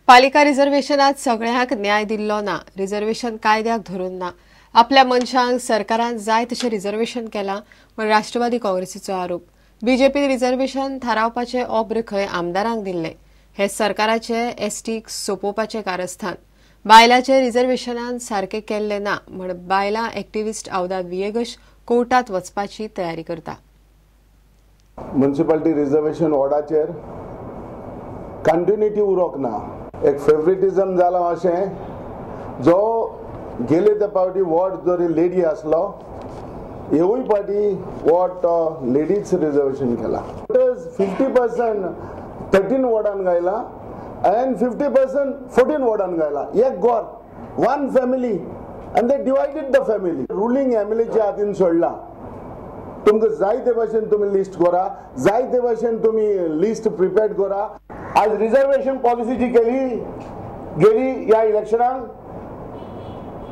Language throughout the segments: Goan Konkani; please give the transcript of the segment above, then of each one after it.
पालिका रिझर्वेशनात सगळ्यांक न्याय दिल्लो ना, रिझर्वेशन कायद्याक धरून ना, आपल्या मनशांक सरकारान जाय तशें रिझर्वेशन केलां म्हण राष्ट्रवादी काँग्रेसीचो आरोप। बीजेपीन रिझर्वेशन थारावपाचे ऑब्र खंय आमदारांक दिल्ले, हे सरकाराचे एसटीक सोपोवपाचे कारस्थान। बायलाचे रिझर्वेशनान सारके केल्ले ना म्हण बायलां एक्टिविस्ट आवदा वियेगश कोर्टात वचपाची तयारी करता। म्युनिसिपालिटी रिझर्वेशन वॉर्डाचेर कंटिन्युटी उरोंक ना, एक फेवरेटिझम जाला अशें जो गेले ते पावटी वॉर्ड जरी लेडी आसलो हेवूय पावटी वॉर्ड तो लेडीज रिजर्वेशन केला। 50% 13 वॉर्डान गायला आनी 50% 14 वॉर्डान गायला। एक गोर वन फॅमिली आनी they divided the family. Ruling एमएलएच्या हातीन सोडला। तुमकां जाय ते भाशेन तुमी लिस्ट करा, जाय ते भाशेन तुमी लिस्ट प्रिपेर करा। आज रिजर्वेशन पॉलिसी जी केली गेली ह्या इलेक्शनाक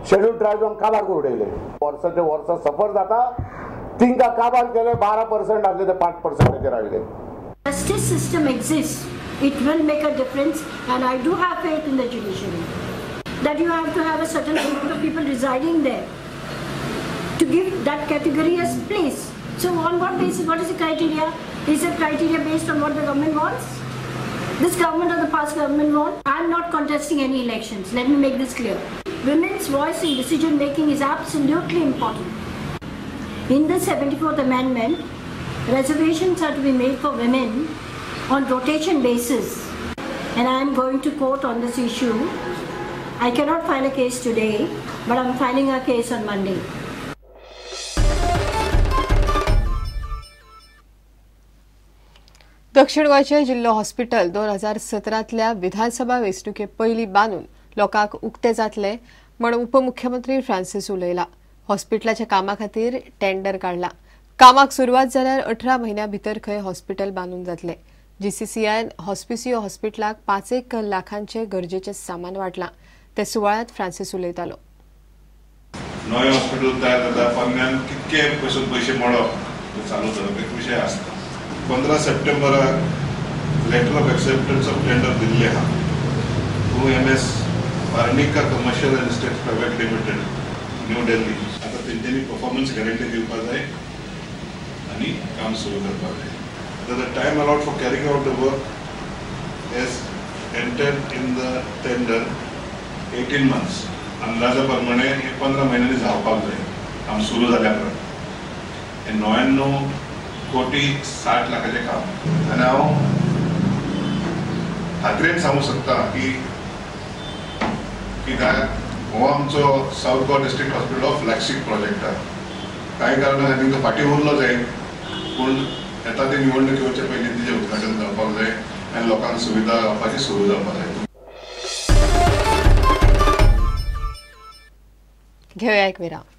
शेड्यूल ट्रायबांक काबार करून उडयले। वर्साचे वर्सा सफर जाता, तिंका काबार केले 12% आसले ते 5% रावले। Justice system exists, it will make a difference and I do have faith in the judiciary that you have to have a certain amount of people residing there to give that category a place. So on what basis, what is the criteria? Is the criteria based on what the government wants? This government or the past government want? I am not contesting any elections, let me make this clear. Women's voice in decision making is absolutely important. In the 74th Amendment, reservations are to be made for women on rotation basis, and I am going to court on this issue. I cannot file a case today, but I am filing a case on Monday. दक्षिण गोंयचे जिल्लो हॉस्पिटल 2017तल्या विधानसभा वेंचणुके पयलीं बांदून लोकांक उक्ते जातले म्हण उपमुख्यमंत्री फ्रांसिस उलयला। हॉस्पिटलाच्या कामा खातीर टेंडर काडला। कामाक सुरवात जाल्यार 18 म्हयन्या भितर खंय हॉस्पिटल बांदून जातले। जीसीसीआयन हॉस्पिसियो हॉस्पिटलाक 5 लाखांचे गरजेचे सामान वाटलां। ते सुवाळ्यात फ्रांसिस उलयतालो। नवें हॉस्पिटल तयार जाता, पन्न्यान कितके पयशे मोडप चालू जाता एक विशय आसता। 15 सप्टेंबराक letter of acceptance of tender दिल्ले आहा to M S Parnika commercial and estate private limited, New Delhi. आतां तेंच्यांनी परफॉर्मन्स गॅरंटी दिवपाक जाय आनी काम सुरू करपाक जाय। आतां the time allowed for carrying out the work as entered in the tender 18 months. अंदाजा प्रमाणे हे 15 म्हयन्यांनी जावपाक जाय काम सुरू जाल्या उपरांत। हे 99 कोटी 60 लाखाचें काम आनी हांव खात्रेन सांगूंक शकता की हो आमचो South Goa district hospital हो फ्लॅगशीप प्रोजेक्ट आहा। कांय कारणां खातीर तो फाटीं उरलो जायत, पूण येता ते निवडणूक येवचे पयलीं तिचें उद्घाटन जावपाक जाय आनी लोकांक सुविधा गावपाची सुरू जावपाक जाय। घेवया एक विराम।